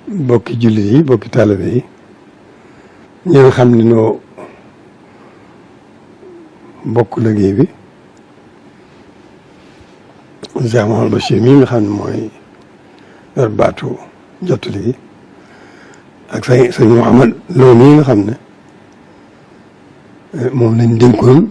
bokki jullit yi bokki taalibe yi ñi nga xam ne noo bokk liggéey bi Cheikh Mouhamadou Bachir mii nga xam ne mooy yor baatu jottali gi ak sëñ Mouhamad Lo mii nga xam ne moom lañ dénkoon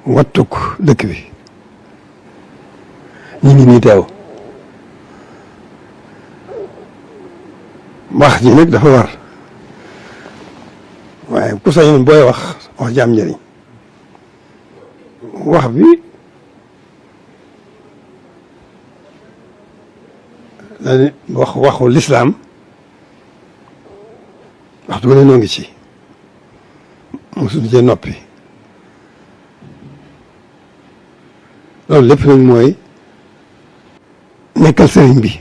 wattuk dëkk bi ñu ngi nii teew wax ji nag dafa war waaye ku sañoon booy wax ji am njëriñ wax bi dañuy waxu lislaam waxtu bu ne noo ngi ci mosuñu cee noppi loolu lépp nag mooy nekkal sëriñ bi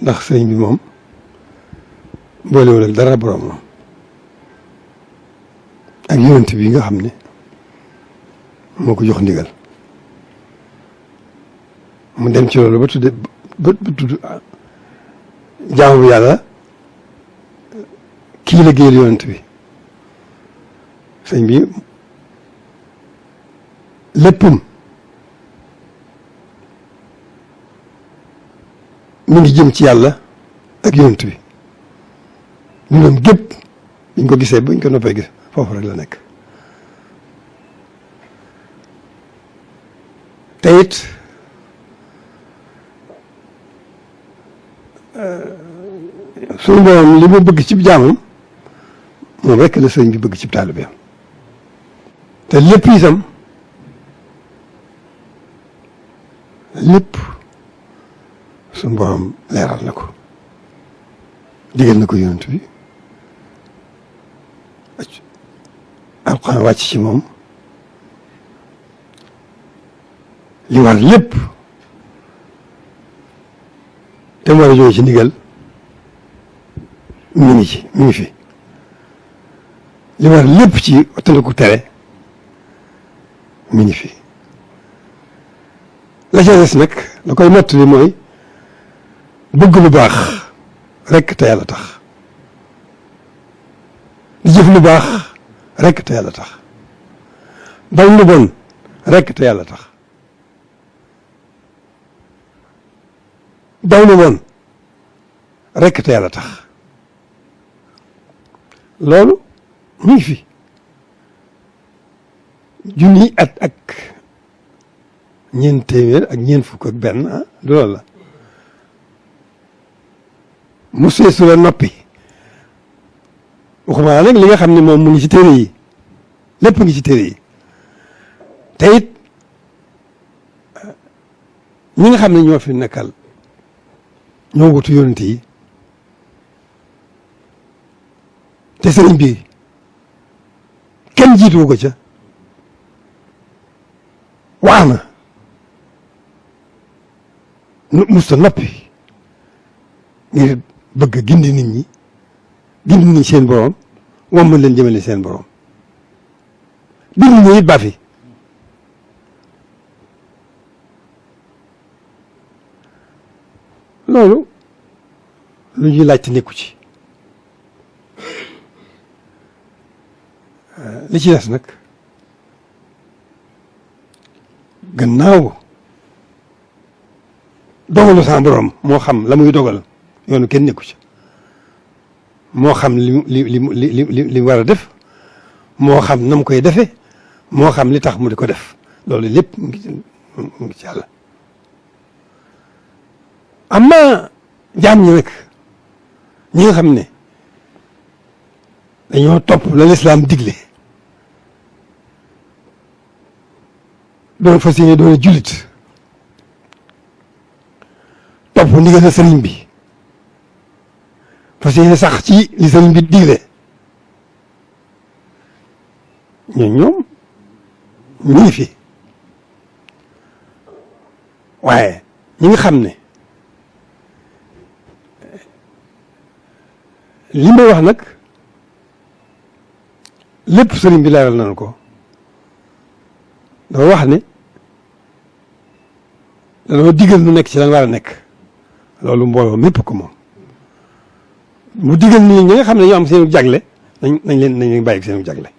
ndax sëriñ bi moom boolewul ak dara borom ak yonent bi nga xam ne moo ko jox ndigal mu dem ci loolu ba tudd jaamu bu yàlla kii liggéeyal yonent bi sëñ bi léppam mi ngi jëm ci yàlla ak yonent bi ñu doon gépp biñ ko gisee buñ ko noppee gis foofu rek la nekk te it suñu borom li mu bëgg ci jaamam moom rek la sëñ bi bëgg ci taalibeem te lépp itam lépp suñu borom leeral na ko digal na ko yonent bi alxuraan wàcc ci moom li war lépp te mu war a jóge ci ndigal mi ngi fi li war lépp ci wattandiku tere mi ngi fi la ca des nag la koy mottali mooy bëgg lu baax rekk te yàlla tax di jëf lu baax rekk te yàlla tax bañ lu bon rekk te yàlla tax daw lu bon rekk te yàlla tax loolu mu ngi fi junni at ak ñeent téeméer ak ñeent fukk ak benn du loolu la mu seesu la noppi waxuma nag li nga xam ne moom mu ngi ci téere yi lépp ngi ci téere yi te it ñi nga xam ne ñoo fi nekkal ñoo wutu yonent yi te sëriñ bi kenn jiitu ko ca wax na musta noppi ngir bëgg gindi nit ñi gindi nit ñi seen borom wommal leen jëmale seen borom bind ñu it ba fi loolu lu ñuy laajte nekku ci li ci des nag gannaaw dogalu sa borom moo xam la muy dogal yoonu kenn nekku ci moo xam li war a def moo xam na mu koy defee moo xam li tax mu di ko def loolu lépp mu ngi ci yàlla amma jaam ñi nag ñi nga xam ne dañoo topp la lislaam digle doon fas yéene doon jullit topp ndigal sëriñ bi fas yéene sax ci li sëriñ bi digle ñoom ñu ngi fi waaye ñi nga xam ne li may wax nag lépp sëriñ bi leeral nañu ko dafa wax ne danoo digal nu nekk ci lan war a nekk loolu mbooloo mépp ko moom mu digal nii ñi nga xam ne ñoo am seenu jagle nañ leen bàyyi seenu jagle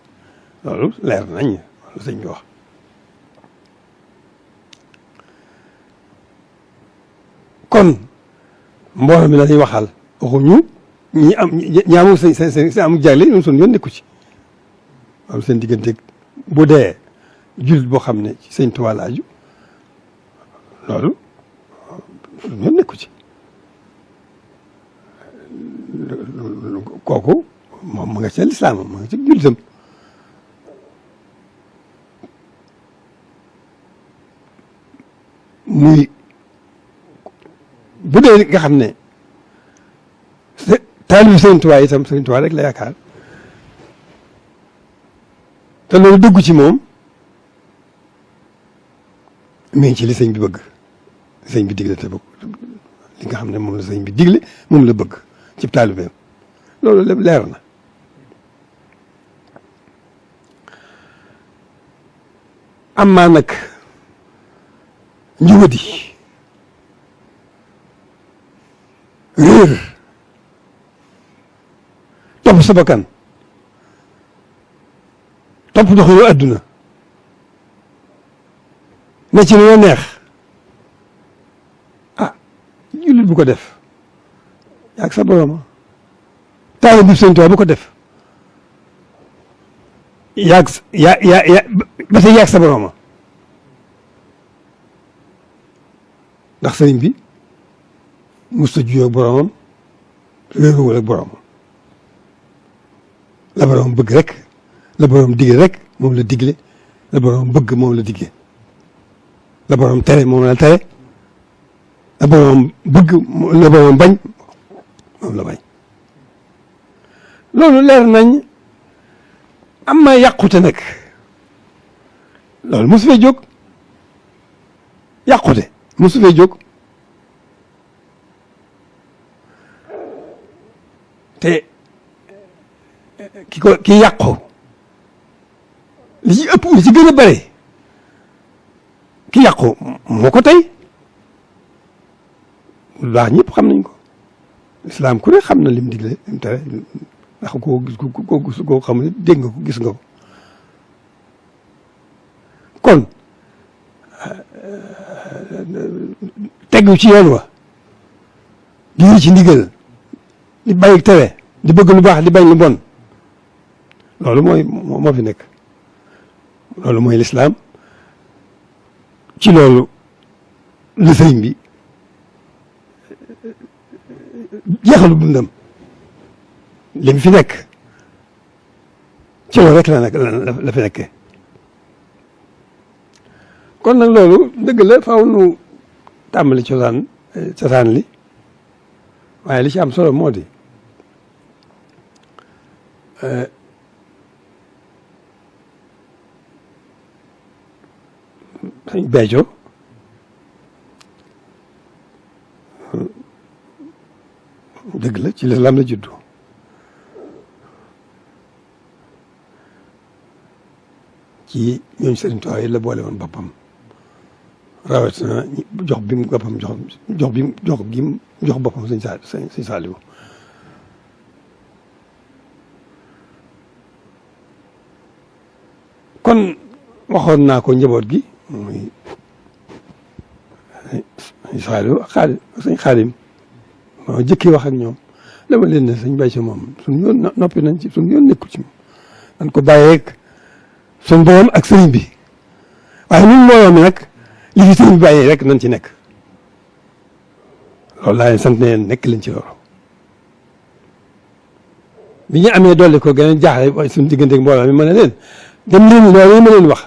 loolu leer nañ loolu sëñ bi wax kon mbooloo mi la ñuy waxal waxuñu ñi amul seen amul jagle ñoom suñu yoon nekku ci loolu seen digganteeg bu dee jullit boo xam ne ci sëñ Tuubaa la aju loolu suñu yoon nekku ci kooku moom ma nga ca lislaam ma nga ca jullitam muy bu dee nga xam ne taalibu Sëriñ Tuubaa itam Sëriñ Tuubaa rek la yaakaar te loolu dëggu ci moom mi ngi ci li sëñ bi bëgg sëñ bi digle te bëgg li nga xam ne moom la sëñ bi digle moom la bëgg ci taalibeem loolu lépp leer na amaa nag njubadi réer topp sa bakkan topp doxinu adduna ne ci lu la neex ah jullit bu ko def yaag sa borom taalibe bi Sëñ Tuubaa bu ko def yaag ba tey yaag sa borom ndax sëriñ bi musta juyoo ak boromam réeruwul ak boromam la borom bëgg rek la borom digle rek moom la digle la borom bëgg moom la digle la borom tere moom la tere la borom bëgg la borom bañ moom la bañ loolu leer nañ am ma yàqute nag loolu mosu fee jóg yàqute mosu fee jóg te ki yàqu li ci ëpp li ci gën a bare ki yàqu moo ko tey lu baax ñëpp xam nañ ko lislaam ku ne xam na lim digle lim tere ndax koo xam ne dégg nga ko gis nga ko kon tegu ci yoon wa di ci ndigal di bàyyi tere di bëgg lu baax di bañ lu bon loolu moo fi nekk loolu mooy lislaam ci loolu la sëriñ bi jeexalu dundam li mu fi nekk ci loolu rek la fi nekkee kon nag loolu dëgg la faaw nu tàmbali cosaan li waaye li ci am solo moo di sëñ Béthio dëgg la ci lislaam la juddu ci ñooñu Sëriñ Tuubaa yi la boole woon boppam rawatina jox bi mu boppam jox boppam sëñ Saaliwu kon waxoon naa ko njaboot gi muy sëñ Saaliwu ak sëñ Xaadim moo jëkki wax ak ñoom dama leen ne sëñ Béthio moom suñu yoon noppi nañ ci suñu yoon nekkul ci moom dañ ko bàyyeeg suñu borom ak sëriñ bi waaye ñun mbooloo mi nag li fi sëriñ bi bàyyee rek nañ ci nekk loolu laa leen sant ne nekk leen ci loolu bi ñu amee dolli ko gën a jaaxle suñu digganteeg mbooloo mi ma ne leen dem leen loolu yi ma leen wax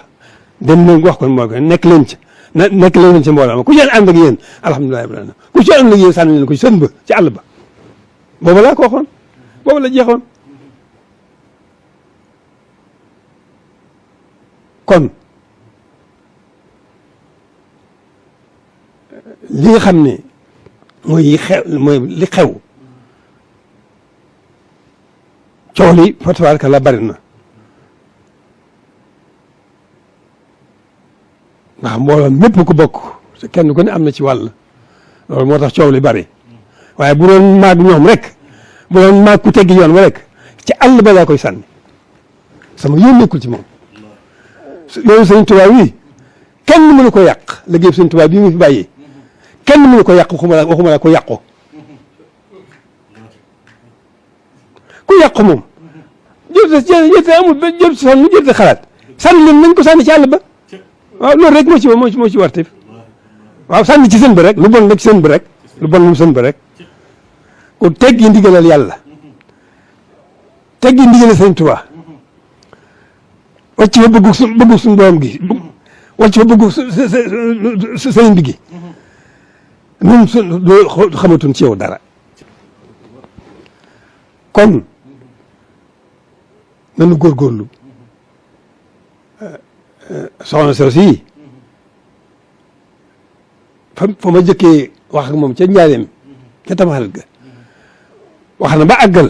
dem leen wax kon moo ko nekk leen ci nekk leen ci mbooloo ma ku ci ànd ak yéen alhamdulilah rabbil alamin ku ci ànd ak yéen sànni leen ko ci sën ba ci àll ba boobu laa ko waxoon boobu la jeexoon kon li nga xam ne mooy li xew coow li fa tabaaraka la bari na ndax mbooloo mépp ku bokk kenn ku ne am na ci wàll loolu moo tax coow li bari waaye bu doon maag ñoom rek bu doon maag ku teggi yoon wa rek ci àll ba laa koy sànni sama yoon nekkul ci moom loolu sëñ Tuubaa wi kenn mënu ko yàq liggéey sëñ Tuubaa bii mu fi bàyyi kenn mënu ko yàq waxuma la ko yàqu ku yàqu moom jërte amul ba jër sonn jërte xalaat sànni leen nañ ko sànni ci àll ba waaw loolu rek moo ci warte waaw sànni ci sën ba rek lu bon nag sën ba rek lu bon lu sën ba rek ku teggi ndigalal yàlla teggi ndigalal sëñ Tuubaa wàcc fa bëggu suñu borom gi wàcc fa bëggu sëriñ bi gi ñun xamatuñ ci yow dara kon nanu góorgóorlu soxna Soosi yi fa ma jëkkee wax ak moom ca njaareem ca Tamxarit ga wax na ba àggal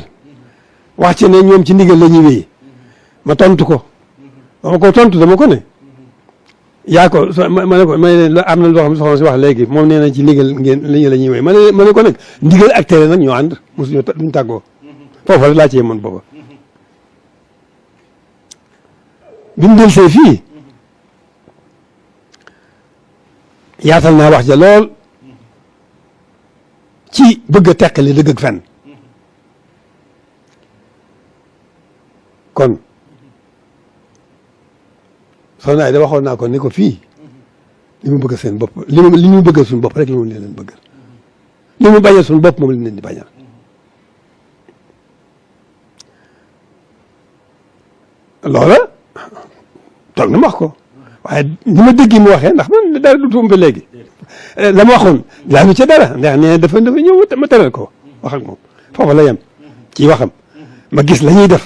wax ci ne ñoom ci ndigal la ñuy wéy ma tontu ko dama ko tontu dama ko ne yaa ko ma ne ko ma ne am na loo xam soxna si wax léegi moom nee na ci ndigal ngeen la ñuy wéy ma ne ko nag ndigal ak tere nag ñoo ànd mosuñu duñ tàggoo foofu rek laa ci yemoon booba bi mu del see fii yaatal naa wax ja lool ci bëgg a teqali dëgg ak fen kon soxna ay da waxoon naa ko ni ko fii li mu bëgg seen bopp li mu bëggal suñu bopp rek li mu leen bëggal li mu bañal suñu bopp moom lañ leen di bañal loola toog na ma wax ko waaye ni ma dégg mu waxee ndax man dara du tuum ba léegi la ma waxoon laanu ca dara ndax nee na dafa ñëw ma teral ko wax ak moom foofu la yem ci waxam ma gis la ñuy def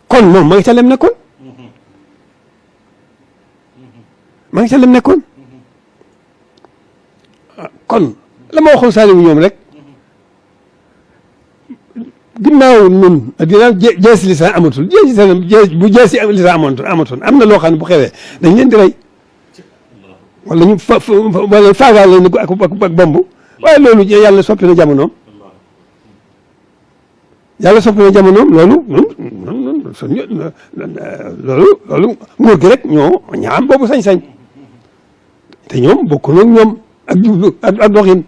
kon moom ma ngi ca lem nekkoon ma ngi ca lem nekkoon kon la ma waxoon Saliou ñoom rek ginnaaw nun ginnaaw jeesi lisaan amatul bu jeesi lisaan amatoon am na loo xam ne bu xewee dañ leen di rey wala ñu wala faagaal leen ak bomb waaye loolu yàlla soppi na jamonoom yàlla soppi na jamonoom loolu loolu nguur gi rek ñoo am boobu sañ-sañ te ñoom bokku nag ñoom ak jublu ak doxin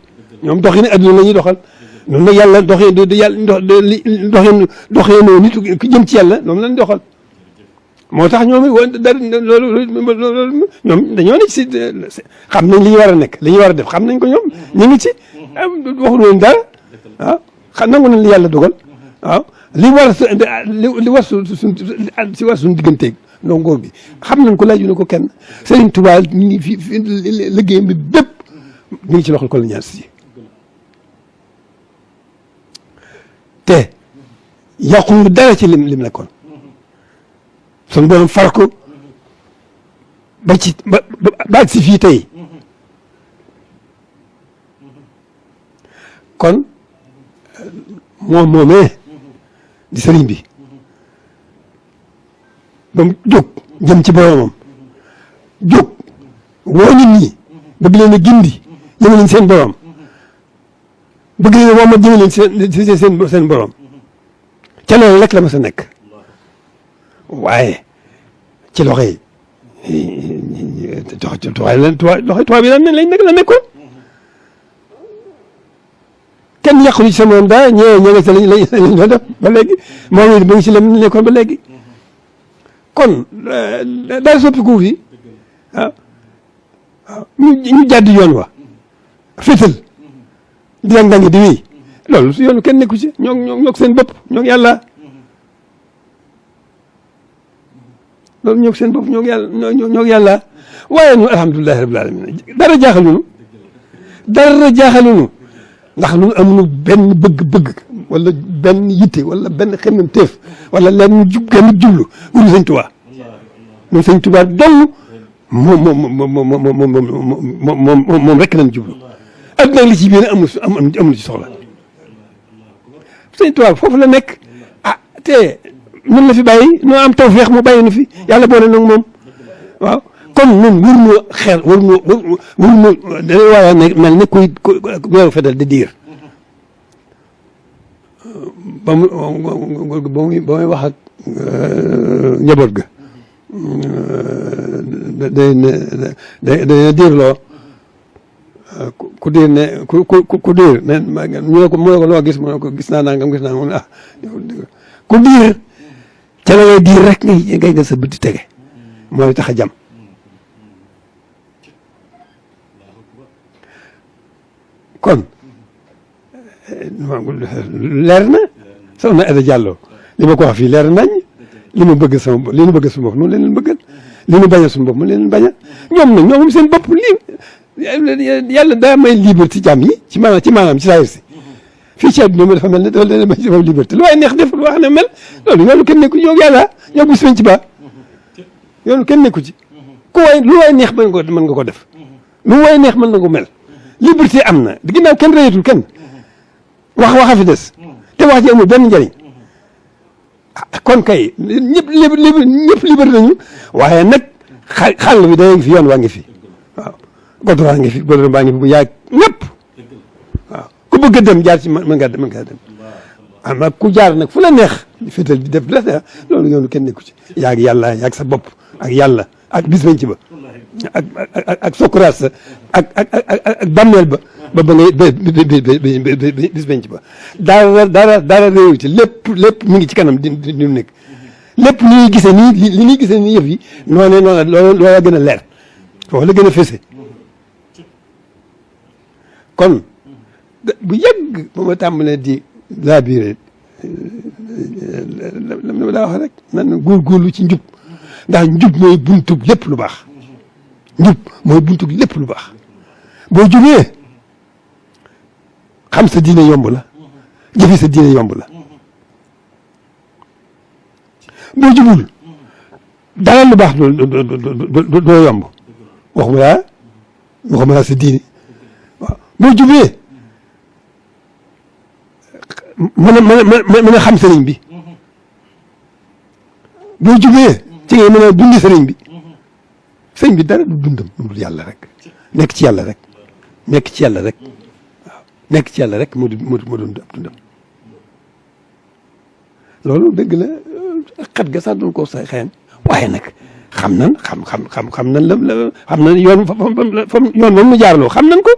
ñoom doxin adduna la ñuy doxal noonu nag yàlla doxee nit ku jëm ci yàlla noonu lañ doxal moo tax ñoom ñoom dañoo nekk si xam nañ li ñu war a nekk li ñu war a def xam nañ ko ñoom ñu ngi ci waxuñu woon dara waaw xam nangu nañ li yàlla dogal waaw li war si war suñu digganteeg ndongoor bi xam nañ ko laaju na ko kenn Serigne Touba ñu ngi fi liggéeyam bi bépp mi ngi ci loxol colonial si te yàqulu dara ci lim nekkoon suñu borom far ko ba si fii tey kon moomee di sëriñ bi ba mu jóg jëm ci boromam jóg woo nit ñi bëgg leen a gindi jëme leen seen borom bëgg leen woo ma jëme leen seen borom ca loolu rek la ma sa nekk waaye ci loxo yi tubaab yi lañ nekk la nekkoon kenn yàqulu ci sa moom daa ñee nga sa lañ doon def ba léegi moom it mu ngi ci la nekkoon ba léegi kon daal soppiku fi waaw waaw ñu jàdd yoon wa féetal di dang-dangi di wéy loolu su yoonu kenn nekku ci ñoo seen bopp ñoo yàlla loolu ñoo seen bopp ñoo yàlla waaye ñun alhamdulilahi rabbil alamin dara jaaxalunu ndax ñun amuñu benn bëgg-bëgg wala benn yitte wala benn xemmem teef wala leen genn jublu wulu sëñ Tuubaa ñun sëñ Tuubaa dong moom rek lañ jublu adduna li ci biir amul ci soxla sëñ Tuubaa foofu la nekk te nun la fi bàyyi noo am tawfeex mu bàyyi nu fi yàlla boole nag moom waaw kon ñun waruñoo xeer waruñoo dañoo war a mel ne kuy weeru fetal di diir ba muy wax ak njaboot ga day diirloo ku diir ne ku diir ne ñu ne ko loo gis mu ne ko gis naa nangam gis naa mu ne ku diir ca la ngay diir rek ngay nga sa bët di tege mooy tax a jam kon leer na soxna Aida Diallo li ma ko wax fii leer nañ li ma bëgg sama li ñu bëgg suñu bopp noonu leen bëggal li ñu bañal suñu bopp mu leen bañal ñoom nag ñoom seen bopp lii yàlla daa may liberté jàmm yi ci maanaam ci saa si fii ci àdduna mi dafa mel ne dafa leen may dafa liberté lu waay neex def lu wax ne mel loolu yoonu kenn nekku yow yàlla ñoo bis feñ ci ba yoonu kenn nekku ci ku waay lu waay neex mën nga ko def lu waay neex mën na ko mel liberté am na ginnaaw kenn reyatul kenn waxa fi des te wax ji amul benn njëriñ kon kay ñëpp liberté nañu waaye nag xàll bi day ngi fi yoon waa ngi fi waaw goudron ngi fi goudron baa ngi fi bu yaag ñëpp waaw ku bëgg a dem jaar ci mën ngaa dem ama ku jaar nag fu la neex féetal di def la loolu yoonu kenn nekku ci yaag yàlla yaag sa bopp ak yàlla ak bis bañ ci ba ak sokuraat sa ak bàmmeel ba ngay bis bañ ci ba dara réew ci lépp mi ngi ci kanam di nekk lépp li ñuy gisee nii li ñuy gisee nii yëf yi noonu loola gën a leer foofu la gën a fese kon bu yàgg ba ma tàmbalee di labiré la ma daa wax rek nan góorgóorlu ci njub ndax njub mooy buntu lépp lu baax njub mooy buntu lépp lu baax boo jubee xam sa diine yomb la jëfi sa diine yomb la boo jubul dara lu baax doo yomb waxuma laa sa diine waaw boo jubee mën a xam sëriñ bi boo jubee ci ngay mën a dundi sëriñ bi sëriñ bi dara du dundam dundul yàlla rek nekk ci yàlla rek nekk ci yàlla rek waaw nekk ci yàlla rek moo dund ab dundam loolu dëgg la xat ga sax duñ ko sa xëyan waaye nag xam nan xam nan yoon yoon moom mu jaarloo xam nan ko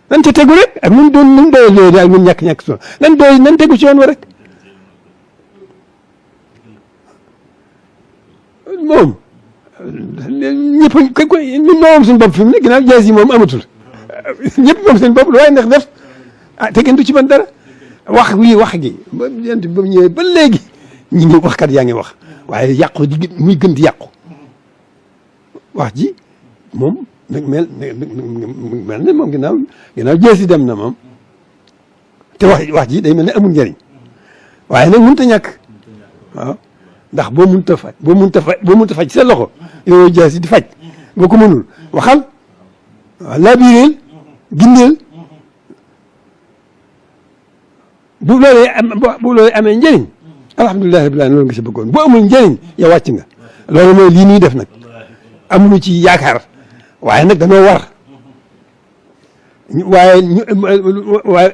nan ca tegu rek ak nun doon nun doy léegi ak nun ñàkk so nan tegu ci yoon wa rek moom ñëpp ñun moom suñu bopp fi mu ne ginnaaw jaas yi moom amatul ñëpp moom seen bopp lu waaye ndax def te kenn du ci mën dara wax gi ba mu ñëwee ba léegi ñi ngi waxkat yaa ngi wax waaye yàqu di muy gën di yàqu wax ji moom nag mel ne moom ginnaaw jeesi dem na moom te wax ji day mel ne amul njëriñ waaye nag mënut a ñàkk waaw ndax boo mënut a faj sa loxo yow jeesi di faj boo ko mënul waxal waaw laabireel gindeel bu loolee amee njëriñ alhamdulilah rabbil alamin loolu nga si bëggoon boo amul njëriñ yow wàcc nga loolu mooy lii ñuy def nag amuñu ci yaakaar waaye nag dañoo war waaye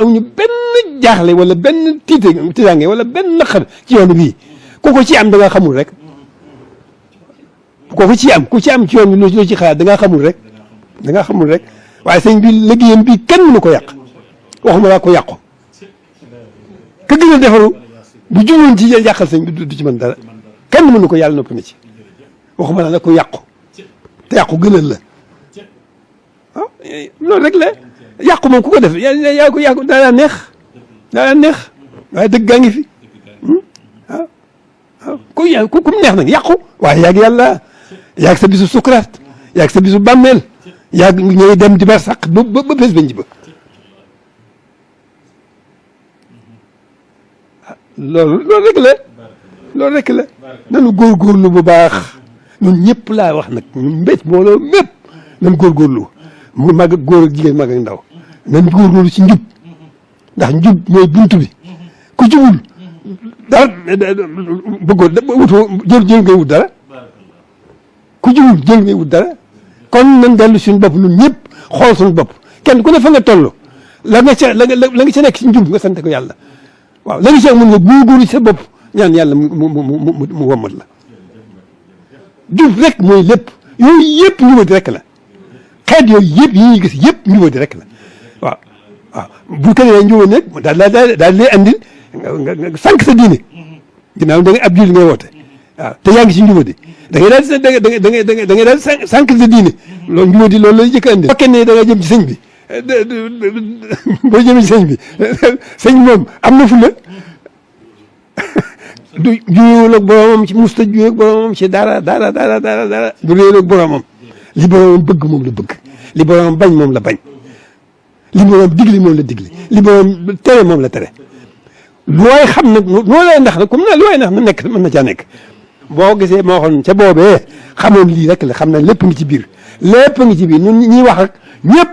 amuñu benn jaaxle wala benn tiitaange wala benn naqar ci yoon bii ku ko ci am da nga xamul rek ku ci am ci yoon bi loo ci xalaat da nga xamul rek waaye sëñ bi liggéeyam bii kenn mënu ko yàq waxuma laa ko yàqu ka gën a defaru bu juboon ci yàqal sëñ bi du ci mën dara kenn mënu ko yàlla noppi na ci waxuma laa nag ko yàqu te yàqu gënal la loolu rek la yàqu moom ku ko def yaa ko yàqu daa neex waaye dëgg gaa ngi fi waaw ku mu neex nag yàqu waaye yaag yàlla yaag sa bisu sukuraat yaag sa bisu bàmmeel yaag ñooy dem di bar sàq ba bés bañ ji ba loolu rek la nanu góorgóorlu bu baax ñun ñëpp laa wax nag ñun mbéj mbooloo mépp nan góorgóorlu mu mag ak góor ak jigéen mag ak ndaw nan góorgóorlu ci njub ndax njub mooy buntu bi ku jubul dara bëggoo wutoo jël ngay wut dara ku jiwul jël ngay wut dara kon nañ dellu suñu bopp ñun ñëpp xool suñu bopp kenn ku ne fa nga toll la nga ca nekk ci njub nga sant ko yàlla waaw la nga ca mën nga góorgóorlu ci sa bopp ñaan yàlla mu wommat la jub rek mooy lépp yooyu yëpp njubadi rek la xeet yooyu yëpp yi ñuy gis yëpp njubadi rek la waaw waaw bu ko defee njubadi nag daal lay andil nga sànq sa diine ginnaaw da nga ab julli ngay woote waaw te yaa ngi ci njubadi da ngay daal da ngay daal sànq sa diine loolu njubadi loolu lay jëkk a andil fekkee ne da nga jëm ci sëñ bi boo jëmee ci sëñ bi sëñ moom am na fu la du juyóol ak boromam ci musta juyóol ak boromam ci dara du réer ak boromam li boromam bëgg moom la bëgg li boromam bañ moom la bañ li boromam digli moom la digli li boromam tere moom la tere lu waay xam nag noo lay ndax nag comme lu waay ndax na nekk mën na caa nekk boo gisee moo xoon ca boobee xamoon lii rek la xam na lépp ngi ci biir lépp ngi ci biir ñun ñuy wax ak ñëpp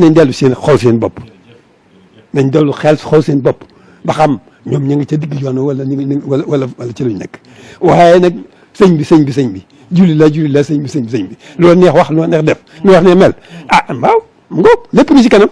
nañ dellu seen xool seen bopp nañ dellu xel xool seen bopp ba xam ñoom ñu ngi ca digg yoon wala ñu ngi wala ci luñ nekk waaye nag sëñ bi julli la sëñ bi loolu neex wax loolu neex def lu wax ne mel ah waaw mu ngoog lépp ngi ci kanam